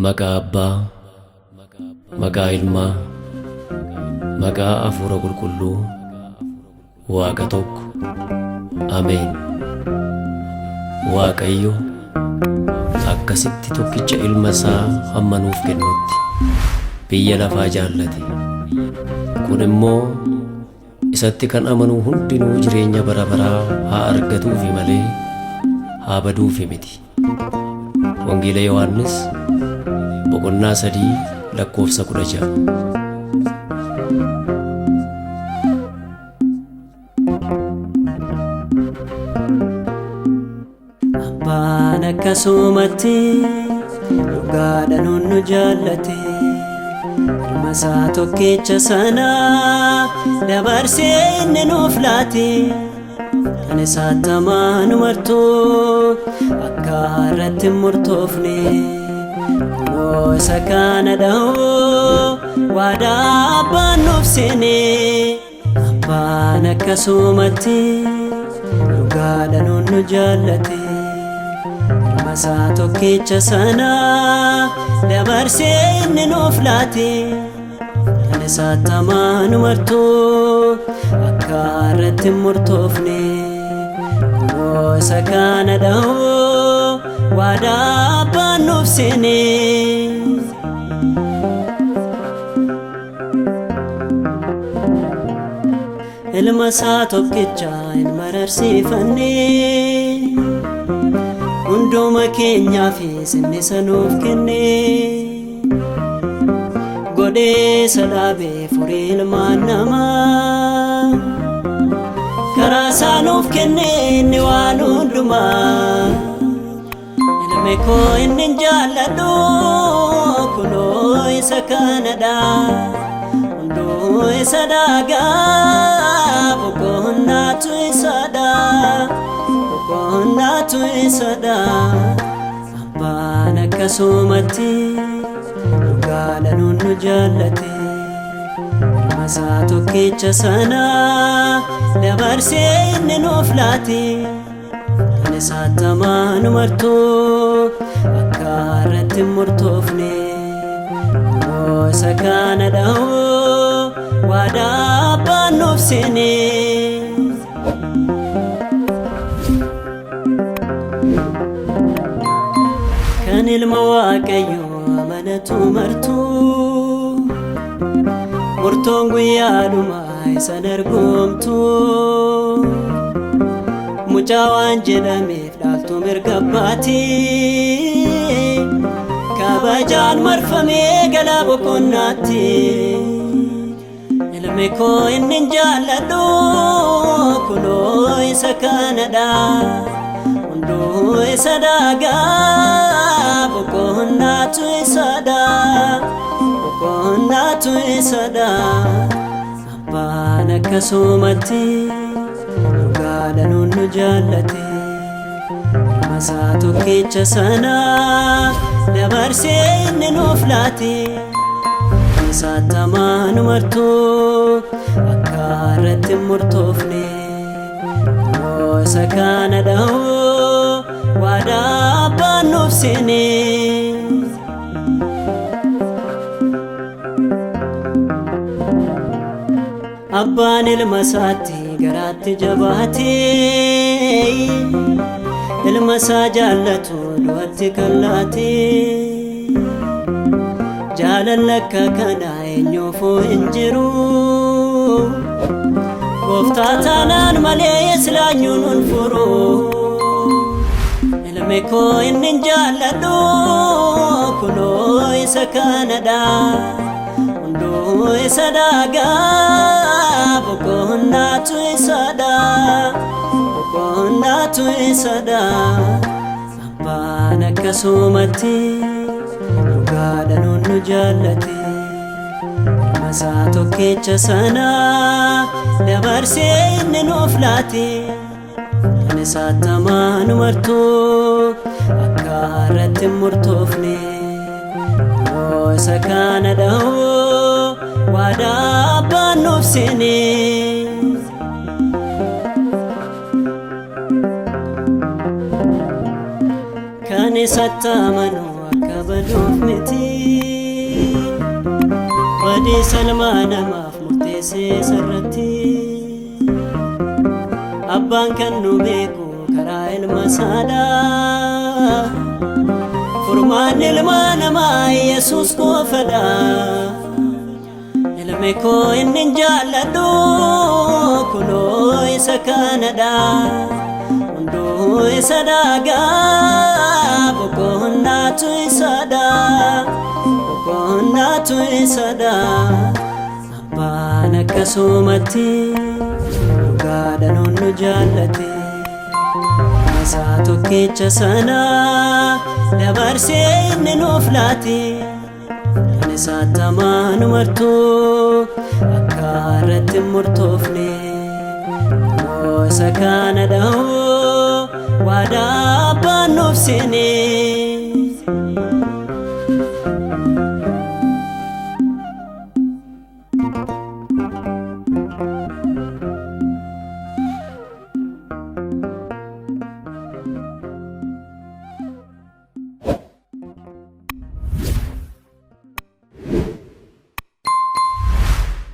Maqaa Abbaa, maqaa Ilmaa, maqaa Hafuura Qulqulluu, Waaqa tokko. Ameen. Waaqayyo akkasitti tokkicha ilma isaa hamma nuuf kennutti biyya lafaa jaallate. Kun immoo isatti kan amanu hundinuu jireenya bara baraa haa argatuufi malee haa baduufi miti. Wangeela Yohaannis boqonnaa 3 lakkoofsa 16. Abbaan akkasumatti dhugaadhaan nu jaallate, ilma isaa tokkicha sana dabarsee inni nuuf laate. Kan isaatti amanu martuu akka irratti hin murtoofne, kunoo isa kana dha'oo waadaa abbaan nuuf seene. Abbaan akkasumatti dhugaadhaan nu jaallate, ilma isaa tokkicha sana dabarsee inni nuuf laate. Kan isaatti amanu martuu akka irratti hin murtoofne, kunoo isa kana dha'oo waadaa abbaan nuuf seene. Ilma isaa tokkicha hin mararsiifanne, hunduma keenyaaf inni isa nuuf kenne. Godhee isa dhaabee furii ilmaan namaa, karaa isaa nuuf kenne inni waan hundumaa. Ilmi koo inni jaalladhu kunoo isa kanadha. Hunduu isa dhagaa, boqonnaatu isadha. Boqonnaatu isadha. Abbaan akkasumatti dhugaadhaan nu jaallate, ilma isaa tokkicha sana dabarsee inni nuuf laate. Kan isaatti amanu martuu akka irratti hin murtoofne, kunoo isa kana dha'oo waadaa abbaan nuuf seene. Kan ilma Waaqayyoo amanatu martuu murtoon guyyaadhumaa isan argoomtu. Mucaa waan jedhameef dhaaltuu mirga abbaatii, kabajaan marfamee galaa boqonnaatti. Ilmi koo inni jaalladhu kunoo isa kanadha. Hunduu isa dhagaa, boqonnaatu isadha. Boqonnaatu isadha. Abbaan akkasumatti dhugaadhaan nu jaallate, ilma isaa tokkicha sana dabarsee inni nuuf laate. Kan isaatti amanu martuu akka irratti hin murtoofne, kunoo isa kana dha'oo waadaa abbaan nuuf seene. Abbaan ilma isaatti garaatti jabaatee, ilma isaa jaallatu du'atti kallaatee. Jaalala akka kanaa eenyuufuu hin jiru. Gooftaa taanaan malee silaanyuun hin furu. Ilmi koo inni jaalladhu kunoo isa kanadha. Hunduu isa dhagaa, boqonnaatu isadha. Boqonnaatu isadha. Abbaan akkasumatti dhugaadhaan nu jaallate, ilma isaa tokkicha sana dabarsee inni nuuf laate. Kan isaatti amanu martuu akka irratti hin murtoofne, kunoo isa kana dha'oo waadaa abbaan nuuf seene. Kan isatti amanu akka baduuf miti. Badiisa ilma namaaf murteessee sarratti. Abbaan kan nu beeku karaa ilma isaadha. Furmaanni ilma namaa Yesuus qofadha. Ilmi koo inni jaalladhu kunoo isa kanadha. Hunduu isa daagaa boqonnaatu isadha. Boqonnaatu isadha. Abbaan akkasumatti dhugaadhaan nu jaallate. Isaa tokkicha sana dabarsee inni nuuf laate. Kan isaatti amanu martuu akka irratti hin murtoofne. Kunoo isa kana dha'uu waadaa abbaan nuuf seene.